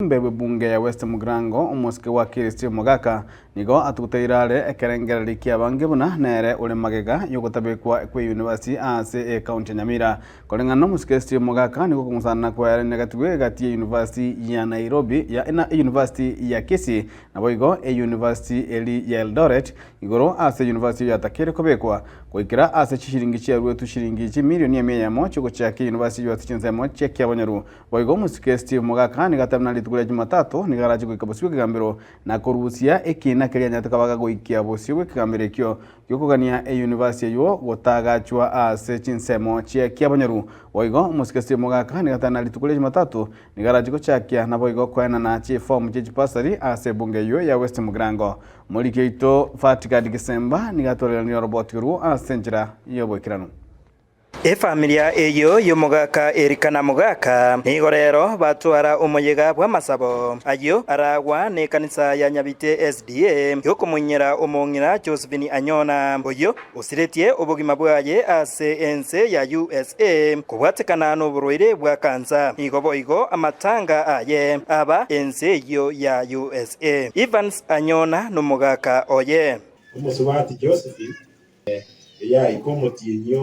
Omojumbe bw'ebunge ya West Mugirango, omosike wa Kirisiti Omogaka, nigo atuguteire are ekerengererio ki'abange buna nere ore magega y'ogotabekwa kw'eyunivasiti ase ekaunti ya Nyamira. Koreng'ana n'omosike Steve Mogaka, nigo okong'usanana kwaerenegetigwe egati y'eyunivasiti ya Nairobi ya na eyunivasiti ya Kisii naboigo eyunivasiti eri ya Eldoret igoro ase eyunivasiti eyo yatakeire kobekwa goikera ase chishiringi chiaruetwe chiringi chimilioni emia eyemo chiogochiaka eyunivasiti eyio ase chinsemo chia Kiabonyoru. Boigo omosike Steve Mogaka nigo atebire buna rituko ria Jumatatu nigo arache goika bosio bw'ekegambero na korusia ekiina keria anyarete koba gagoikia bosio bw'ekegambero ekio gi'okogania eyunivasiti eyio gotagachwa ase chinsemo chia Kiabonyoru. Boigo omosike Steve Mogaka nigo atebire buna rituko ria Jumatatu nigo arache gochakia naboigo koenana chifomu chie chipasari ase ebunge eyio ya West Mugirango. Omoriki oito Fatigad Gisemba nigo atwareranirie oroboti orwo ase enchera y'oboikeranu. Efamilia eyio y'omogaka Elikana mogaka nigo rero batwara omoyega bw'amasabo ayio aragwa n'ekanisa ya Nyabite SDA y'okomoinyera omong'ina Josephine Anyona oyio osiretie obogima bwaye ase ense ya usa kobwatekana noborwaire bwa kansa. Nigo boigo amatanga aye aba ense eyio ya usa. Evans Anyona nomogaka oye. Omosubati Josephine Eyaika omotienyi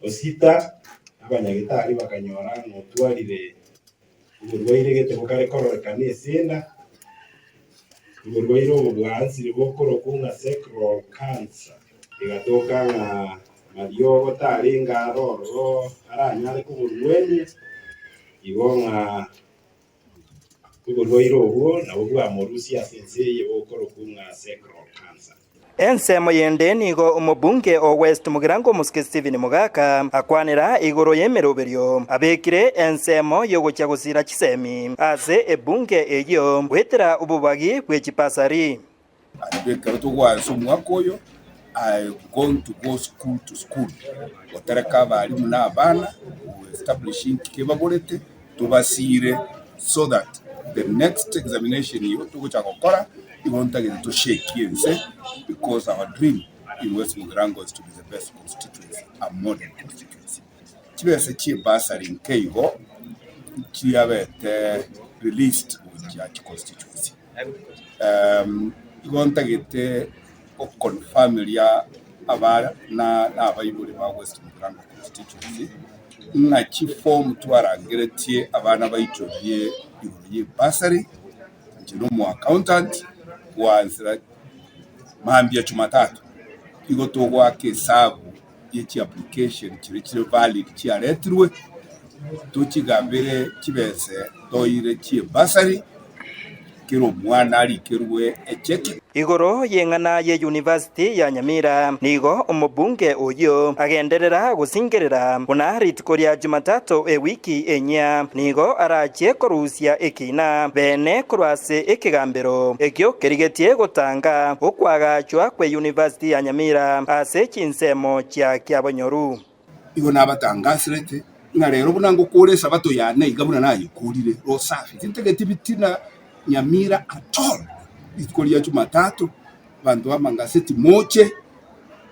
o sita, abanyagetari bakanyora ng'a otwarire oborwaire gete bokare kororekana esenda, oborwaire obo bwaansire bokorokwa ng'a sacral cancer. Egatoka ng'a mariogo tarenge are ororo aranyare koborwania, igo ng'a Oborwaire obwo nabwo bwamorusia ase ense eye bokorokwa ng'a sacral cancer. Ensemo yende nigo omobunge o West Mugirango Omosike Stephen Mogaka akwanera igoro y'emeroberio abekire ensemo y'ogochia gosira chisemi ase ebunge eyio goetera obobagi bwe chipasari. Naende ekero togoansa omwaka oyo, I going to go school to school, gotereka abalimu na abana, go establish inki kebagorete, tobasiire so that the next examination eywo togocha gokora, igo ntagete toshakie ense because our dream in West Mugirango is to be the best constituency, a model constituency. Chibesa chie bursary nke igo chiabete released gochia chiconstituency. Igo ntagete goconfirmeria abana na abaibori ba West Mugirango constituency ng'a chiform twarangeretie abana baichorie igoro ye bursary, inche na omo accountant goanzera mambia jumatatu, igo togoaka esabu ye chiapplication chiria chire valid chiaretirwe, tochigambere chibese toire chi'ebasari, kera omwana arikerwe echeki. Igoro y'eng'ana ye University ya Nyamira, nigo omobunge oyio agenderera gosingerera buna rituko ria Jumatatu ewiki enyia nigo arachie korusia ekina bene korwa ase ekegambero ekio kerigetie gotanga okoagachwa kwe University ya Nyamira ase chinsemo chia Kiabonyoru. Igo nabatangasirete, ng'a rero buna ngokora Esabato yane iga buna nayekorire, rosafi, tintageti bitina Nyamira at all. Rituko ria Jumatatu, abanto b'amangaseti moche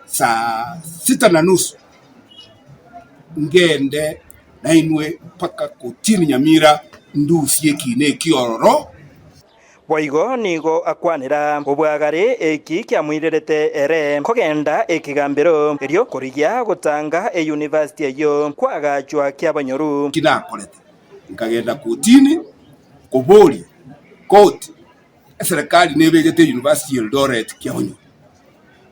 saa sita na nusu, ngende nainwe mpaka kotini Nyamira ndusie ekiina ekio ororo. Boigo nigo akwanera obwagare eki kiamoirerete ere kogenda ekegambero, erio korigia gotanga eyunivasiti eyio kwagachwa kiabanyoru. Eki nakorete, nkagenda kotini koboria koti eserekari nebegete eyunivasiti ya Eldoret kiabonyoru.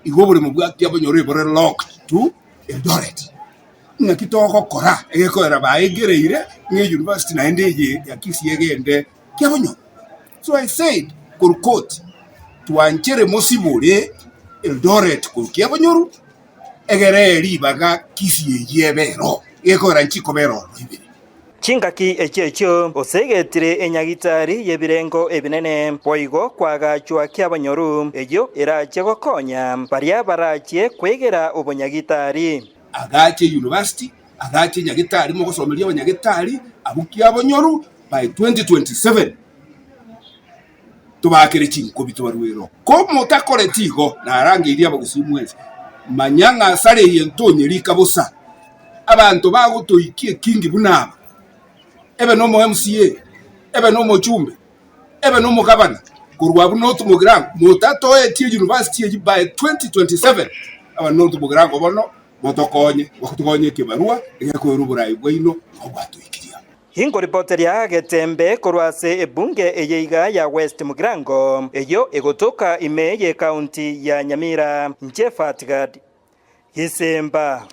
Igo oboremo bwa kiabonyoru ebore locked to Eldoret. Ng'aki togokora egekoera baegereire ng'a eyunivasiti naende eye ya Kisii egende Kiabonyoru. So I said korwa court twanchere mosibore Eldoret korwa Kiabonyoru egere ribaga Kisii eyio ebe ero gekogera nchikobera ororo ibere. Chingaki echio echio osegetire enyagitari y'ebirengo ebinene, boigo kwagachwa ki'abanyoru, eyio erachie gokonya baria barachie kwegera obonyagitari. Agache university, agache nyagitari mogosomeria abanyagetari abwo kiabonyoru by 2027 tobakere chinkobi tobaruere ko motakoreti igo narangeirie abagusii mwensi manya ng'a asare eye ntonyerika bosa abanto bagotoikia ekingi buna aba ebe nomo MCA. ebe nomochumbe, ebe nomogabana, korwa abwo North Mugirango, motatoetie university eyio by 2027, aba North Mugirango bono motokonye, gotokonye ekebarua egekoira oborai bwaino nigo bwatoikirie amo. Inkoripoteria getembe korwa ase ebunge eye iga ya West Mugirango, eyio egotoka ime y'ecounty ya Nyamira. Inche Fatgad Gisimba.